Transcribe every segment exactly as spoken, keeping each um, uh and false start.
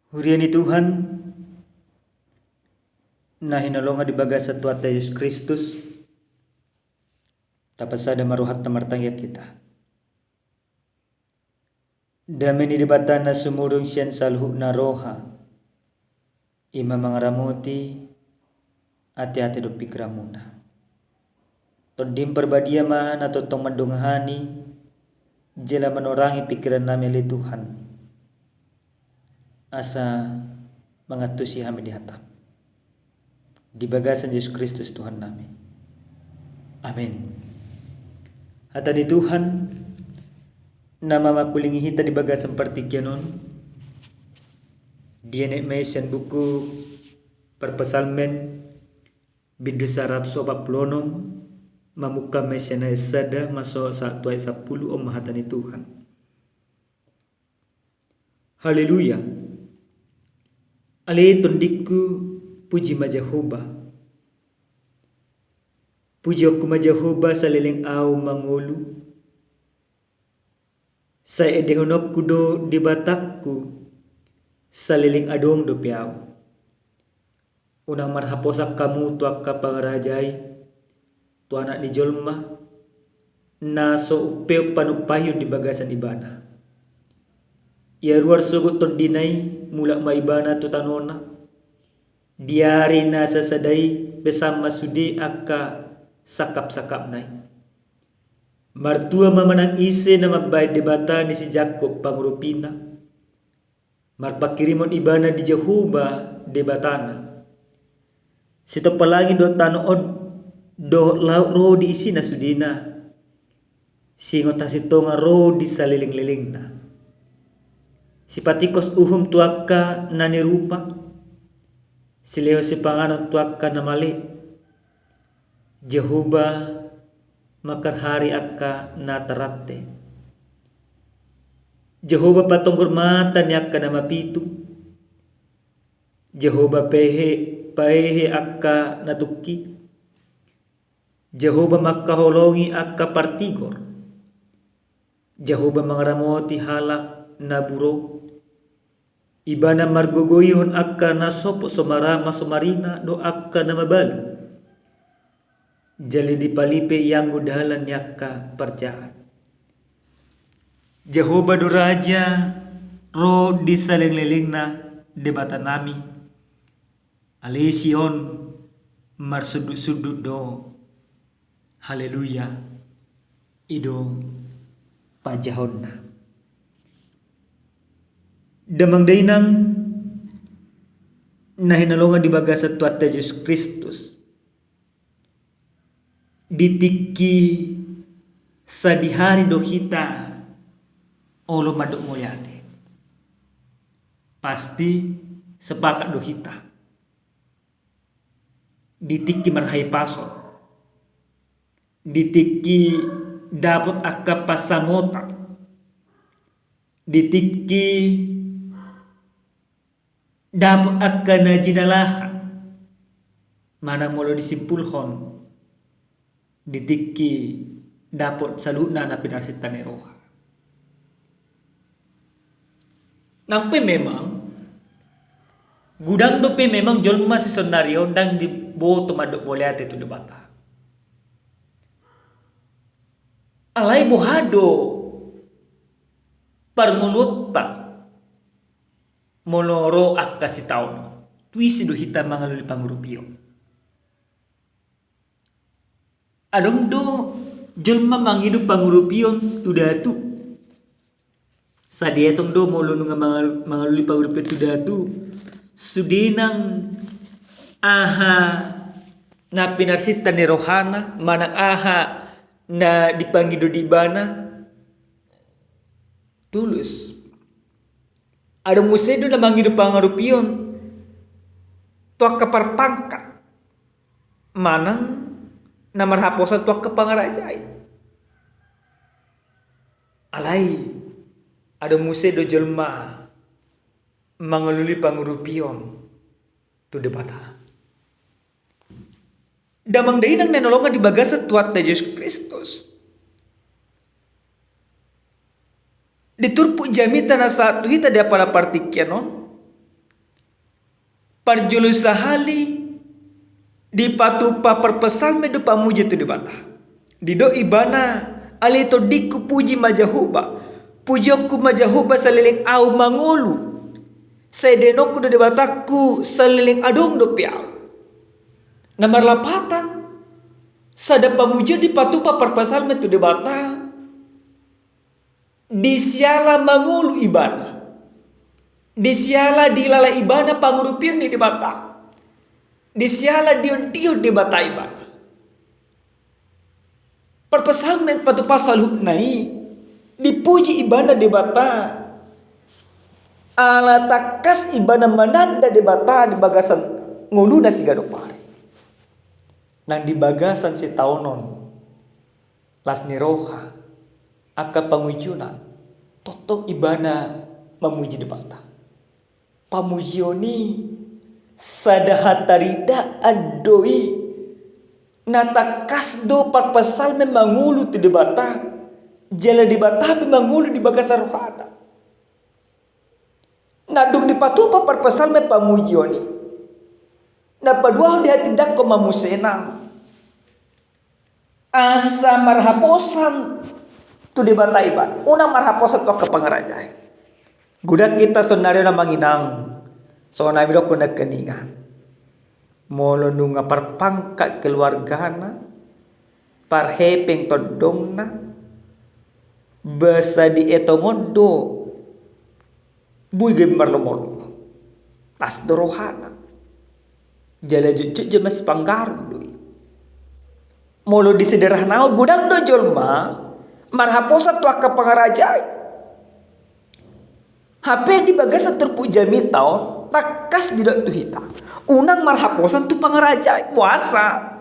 Huria ni Tuhan, na hinaholongan di bagasan Tuhanta Jesus Kristus, tapasada ma rohanta martangiang hita. Dame ni Debata na sumurung sian saluhutna roha, i ma mangaramoti ateate dohot pingkiranmuna. Tondim Parbadia ma na tongtong mandongani jala manorangi pingkirannami ale Tuhan, asa mangantusi hami di hataM. Di bagasan Jesus Kristus Tuhannami. Amen. Hata ni Tuhan na mamakulingi hita di bagasan partingkian on, dienet ma i sian buku Parpsalmen bindu saratus opat pulu onom, mamungka ma i sian ayat sada mansai sahat tu ayat sampulu. On ma hata ni Tuhan. Haleluya. Ale tondingku, puji ma Jahowa. Pujionku ma Jahowa saleleng ahu mangolu. Sai endehononku do Debatangku saleleng adong dope ahu. Unang marhaposan hamu tu angka pangarajai, tu Anak ni jolma, na so umpeop panumpahion di bagasan ibana. Ia ruar sogot tondina i, mulak ma ibana tu tanona. Di ari na sasada i, pesan ma sude angka sangkapsangkapna i. Martua ma manang ise na mambahen Debata ni si Jakkob pangurupina. Marpanghirimon ibana di Jahowa Debatana. Sitompa langit dohot tano on dohot laut ro di isina sudena. Siingot hasintongan ro di salelenglelengna. Sipatingkos uhum tu angka na nirupa. Silehon sipanganon tu angka na male. Jahowa mangkarhari angka na tarrante. Jahowa patonggor mata ni angka na mapitung. Jahowa pahehe, pahehe angka na tungki. Jahowa mangkaholongi angka partigor. Jahowa mangaramoti halak na burou. Ibana margogoihon angka na sopo somara-, masomarina dohot angka na mabalu. Jala dipalipe ianggo dalan ni angka parjahat. Jahowa do raja ro di salelenglelengna Debatanami. Ale Sion marsundutsundut do. Haleluya. I do panjahonna. Damang dainang na hinaholongan di bagasan Tuhanta Jesus Kristus. Di tingki sadihari do hita olo mandok mauliate. Pasti sepakat do hita. Di tingki marhahipason. Di tingki dapot angka pansamotan. Di tingki dapot angka na jinalahan. Manang molo disimpulhon, di tingki dapot saluhutna na pinarsinta ni roha. Nang pe memang, godang dope memang jolma sisonari on ndang diboto mandok mauliate tu Debata. Alai boha do parngoluonta molo ro angka sitaonon? Tu ise do hita mangalului pangurupion? Adong do jolma mangido pangurupion tu datu. Sai dietong do molo nunga mangal-, mangalului pangurupion tu datu, sude nang aha na pinarsinta ni rohana, manang aha na dipangido di ibana, tulus. Adong muse do na mangido pangurupion tu angka parpangkat, manang na marhaposan tu angka pangarajai. Alai adong muse do jolma mangalului pangurupion tu Debata. Damang dainang na hinaholongan di bagasan Tuhanta Jesus Kristus. Di turpuk jamita na sahat tu hita di apala partingkian on, Parjolo sahali dipatupa parpsalmen do pamujion tu Debata. Didok ibana, ale tondingku puji ma Jahowa, pujionku ma Jahowa saleleng ahu mangolu. Sai dainonku do Debatangku saleleng adong dope ahu. Na marlapatan, sada pamujion dipatupa parpsalmen tu Debata. Di siala mangolu ibana, di siala dilala ibana pangurupion ni Debata, di siala diondihon Debata ibana. Parpsalmen patupa saluhutna i, dipuji ibana Debata, ala tangkas ibana mananda Debata di bagasan ngoluna siganup ari. Nang di bagasan sitaonon, las ni roha, angka pangunjunan, tongtong ibana mamuji Debata. Pamujion i sada hataridaan do i, na tangkas do parpsalmen mangolu tu Debata, jala Debata pe mangolu di bagasan rohana. Na dung dipatupa parpsalmen pamujion i, na paduahon dihatindangkon ma muse nang asa marhaposan tu Debata ibana, unang marhaposan tu angka pangarajai. Godang hita saonari on amang inang, songon na nidokkon nangkiningan. Molo nunga parpangkat keluargana, parhepeng tondongna, basa dietongon do boi gabe marlomolomo. Las do rohana. Jala jotjot jama sipanggaru do i. Molo disederhanahon, godang do jolma marhaposan tu angka pangarajai. Hape di bagasan turpuk jamita on, tangkas didok tu hita, unang marhaposan tu pangarajai. Boasa?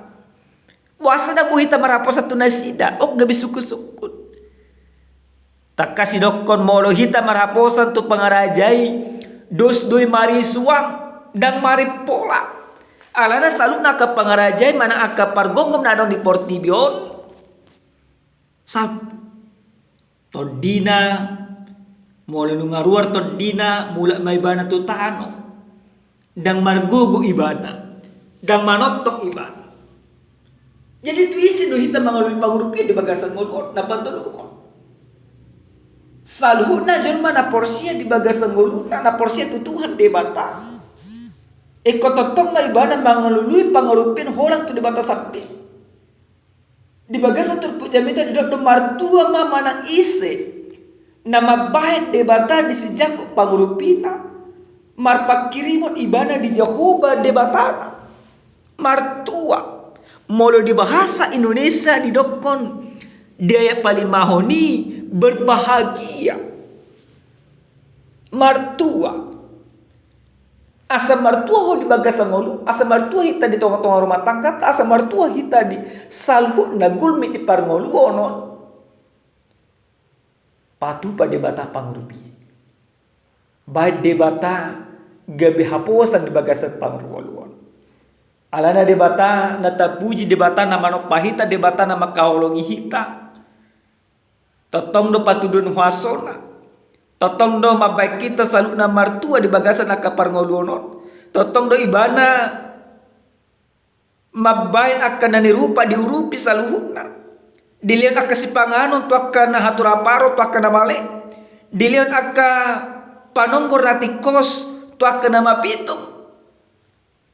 Boasa ndang boi hita marhaposan tu nasida? On gabe sungkunsungkun. Tangkas didokkon, molo hita marhaposan tu pangarajai, dos do i marisuang, ndang marimpola. Alana saluhutna angka pangarajai manang angka pargomgom na adong di portibi on, salpu. Tondina, molo nunga ruar tondina, mulak ma ibana tu tano. Ndang margogo ibana, ndang manongtong ibana. Jadi tu ise do hita mangalului pangurupion di bagasan ngolu on? Na patoluhon, saluhutna jolma na porsea di bagasan ngoluna, na porsea tu Tuhan Debata, ingkon tongtong ma ibana mangalului pangurupion holan tu Debata sambing. Di bagasan turpuk jamita didok do, martua ma manang ise na mambahen Debata di sijangkon pangurupina, marpanghirimon ibana di Jahowa Debatana. Martua. Molo di bahasa Indonesia didokkon di ayat palimahon i, berbahagia. Martua. Asa martua ho di bagasan ngolu, asa martua hita di tongatonga rumah tanggata, asa martua hita di saluhutna gulmit ni parngoluon on, patupa Debata pangurupi. Bahen Debata gabe haposan di bagasan parngoluon. Alana Debata na tapuji, Debata na manompa hita, Debata na mangkaholongi hita. Tongtong do patuduhon huasona. Tongtong do mambahen hita saluhutna martua di bagasan angka parngoluon on. Tongtong do Ibana mambahen angka na niurupi diurupi saluhutna. Dilehon angka sipanganon tu angka na hatu raparon, tu angka na male. Dilehon angka panonggor na tingkos tu angka na mapitung.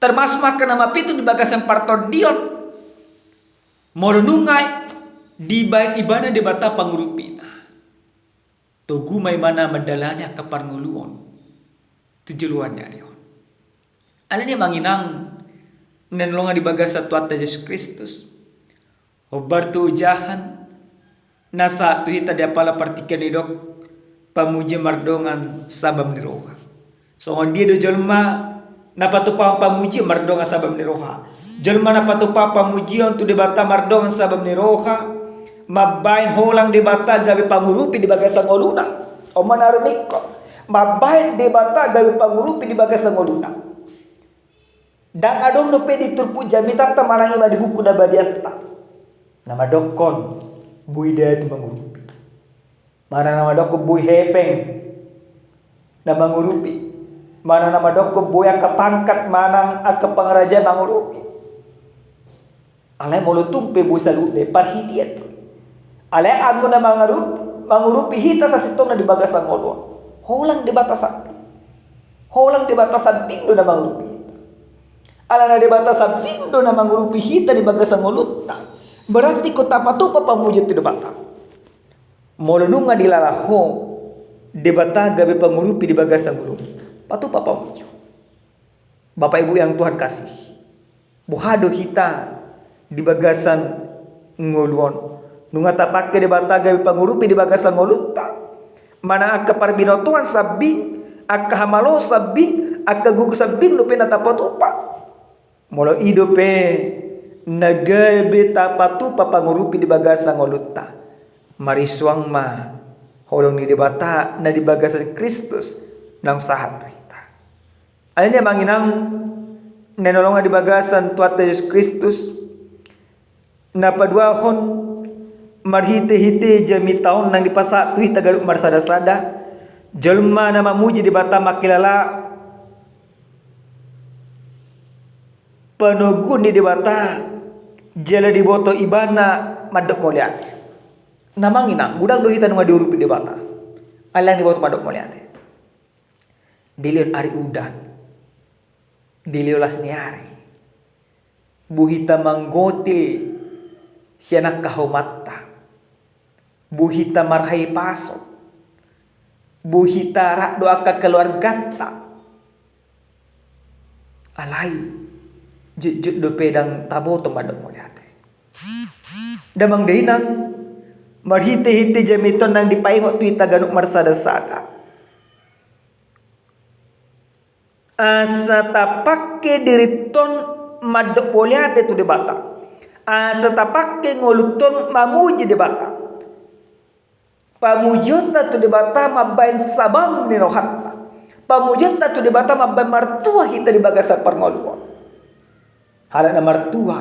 Termasuk ma angka na mapitung di bagasan partondion. Molo nunga dibahen Ibana Debata pangurupina, togu ma Ibana mandalani angka parngoluon tu joloan ni ari on. Alani i, amang inang na hinaholongan di bagasan Tuhanta Jesus Kristus, hombar tu ojahan na sahat tu hita di apala partingkian i didok, pamujion mardongan sabam ni roha. Songon dia do jolma na patupahon pamujion mardongan sabam ni roha? Jolma na patupahon pamujion tu Debata mardongan sabam ni roha, mambahen holan Debata gabe pangurupi di bagasan ngoluna. On ma na rumingkot, mambahen Debata gabe pangurupi di bagasan ngoluna. Ndang adong dope di turpuk jamitanta manang i ma di buku na badianta na mandokkon boi datu mangurupi, manang na mandokkon boi hepeng na mangurupi. Manang na mandokkon boi angka pangkat manang angka pangarajaan mangurupi. Alai molo tung pe boi saluhutna i, parhitean do i. Alai anggo na mangarup-, mangurupi hita sasintongna di bagasan ngolu on, holan Debata sambing. Holan Debata sambing do na mangurupi hita. Alana Debata sambing do na mangurupi hita di bagasan ngolunta, berarti ingkon tapatupa pamujion tu Debata. Molo nunga dilala ho Debata gabe pangurupi di bagasan ngolum, patupa pamujion. Bapak Ibu yang Tuhan kasih, boha do hita di bagasan ngolu on? Nunga tapangke Debata gabe pangurupi di bagasan ngolunta? Manang angka parbinotoan sambing, angka hamalo sambing, angka gogo sambing dope na tapatupa? Molo i dope na gabe tapatupa pangurupi di bagasan ngolunta, marisuang ma holong ni Debata na di bagasan Kristus naung sahat tu hita. Alani i amang inang na hinaholongan di bagasan Tuhanta Jesus Kristus, na paduahon, marhite-hite jamita on naung dipasahat tu hita ganup marsada-sada, jolma na mamuji Debata mangkilala panoguon ni Debata, jala diboto ibana mandok mauliate. Na amang inang, godang do hita nunga diurupi Debata, alai ndang diboto mandok mauliate. Dilehon ari udan, dilehon las ni ari, boi hita manggotil sian angka haumanta, boi hita marhahipason, boi hita rap do angka keluarganta. Alai jotjot dope ndang taboto mandok mauliate. Damang dainang, marhite-hite jamita on naung dipaingot tu hita ganup marsada-sada, asa tapangke dirinta on mandok mauliate tu Debata, asa tapangke ngolunta on mamuji Debata. Pamujionta tu Debata mambahen sabam ni rohanta. Pamujionta tu Debata mambahen martua hita di bagasan parngoluon. Halak na martua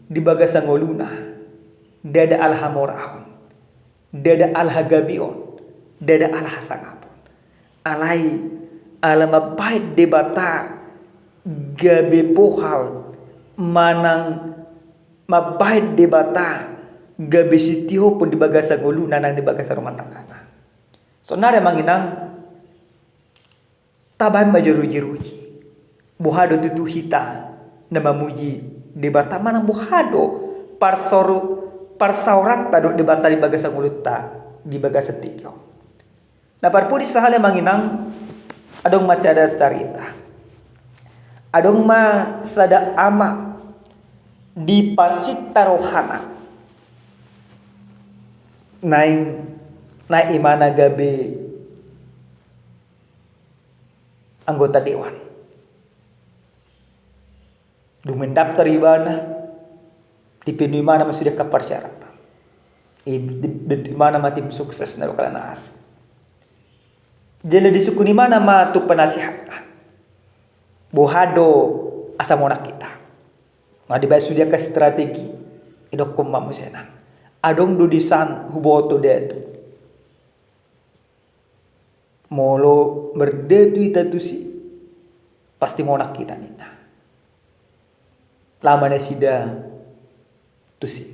di bagasan ngoluna, ndada ala hamorahon, ndada ala hagabeon, ndada ala hasangapon. Alai ala mambahen Debata gabe bohal, manang mambahen Debata gabe sitiopon di bagasan ngoluna nang di bagasan rumah tanggana. Saonari amang inang, tabahen ma jo ruji-ruji. Boha do tutu hita na mamuji Debata manang boha do parsor-, parsaoranta dohot Debata di bagasan ngolunta di bagasan tingki on. Na parpudi sahali amang inang, adong ma sada carita. Adong ma sada ama diparsinta rohana. Naeng naik imana gabe anggota dewan. Dung mendaftar ibana, dipenuhi imana ma sude angka persyaratan. I-, dibentuk imana ma tim sukses na dohot na asing. Jala disungkun imana ma tu penasihatna. Boha do asa monang hita? Nga dibaen sude angka strategi, idokkon ma muse nang. Adong do disan huboto datu. Molo mardatu hita tusi, pasti monang hita ninna. Laho ma nasida tusi.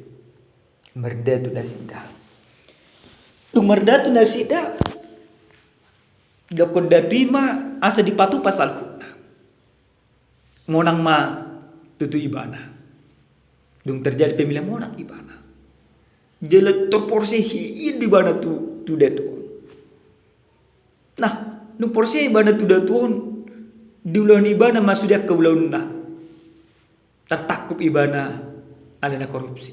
Mardatu nasida. Dung mardatu nasida, didokkon datu i ma asa dipatupa saluhutna. Monang ma tutu ibana. Dung terjadi pemilihan, monang ibana. Jala torporsea hian do ibana tu, tu datu on. Nah, dung porsea ibana tu datu on, diulahon ibana ma sude angka ulaonna. Tartangkup ibana alana korupsi.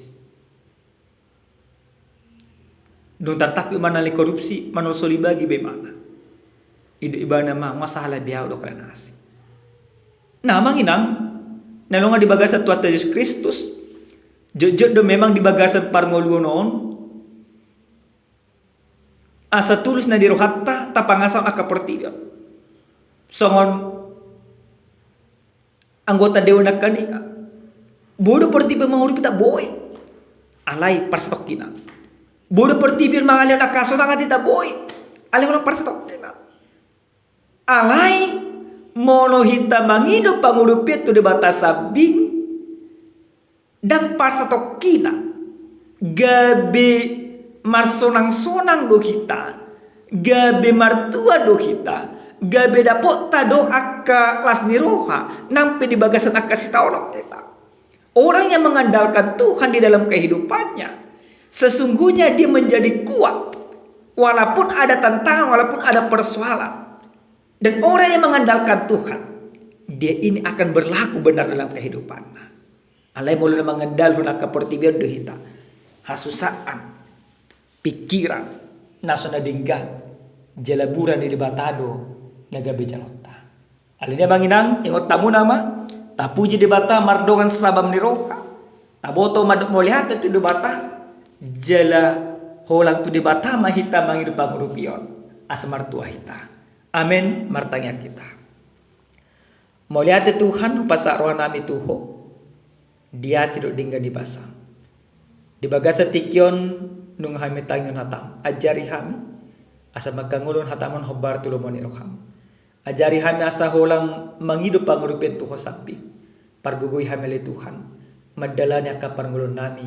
Dung tartangkup ibana alana korupsi, manolsoli bagi be imana. Ido ibana ma, nga sahala be ahu dohot na asing. Nah, amang inang, na hinaholongan di bagasan Tuhanta Jesus Kristus, jotjot do memang di bagasan parngoluon on, asa tulus na di rohanta, tapangasahon angka portibi on. Songon anggota dewan nangkaningan. Boi do portibi on mangurupi hita, boi. Alai parsatonginta. Boi do portibi on mangalehon angka hasonangan tu hita, boi. Alai holan parsatonginta. Alai Molo hita mangido pangurupion tu Debata sambing, ndang parsatongkinan, gabe marsonang-sonang do hita, gabe martua do hita, gabe dapotta do angka las ni roha nang pe di bagasan angka sitaonon hita. Orang yang mengandalkan Tuhan di dalam kehidupannya, sesungguhnya dia menjadi kuat walaupun ada tantangan, walaupun ada persoalan. Dan orang yang mengandalkan Tuhan, dia ini akan berlaku benar dalam kehidupannya. Alai molo na mangandalhon angka portibi on do hita, hasusaan, pikiran, na so na denggan, jala mura ni Debata do na gabe jaloonta. Alani i amang inang, ingot hamu nama, tapuji Debata mardongan sabam ni roha, taboto ma dohot mauliate tu Debata, jala holang tu Debata ma hita mangido pangurupion, asa martua hita. Amen, martangiang hita. Mauliate Tuhan, hupasahat roha nami tu Ho, di asi dohot denggan ni basam. Di bagasan tingki on nunga hami tangihon hatam, ajari hami, asa mangkangoluhon hatam on hombar tu lomo ni roham. Ajari hami asa holang mangido pangurupion tu Ho sambing. Pargogoi hami ale Tuhan, mandalani angka parngoluon nami,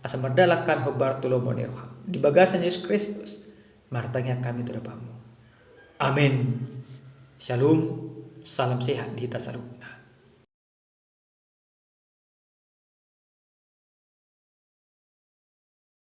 asa mardalan hami hombar tu lomo ni roham. Di bagasan Jesus Kristus, martangiang hami tu Ho Bapa. Amen. Shalom, salam sehat di hita saluhutna.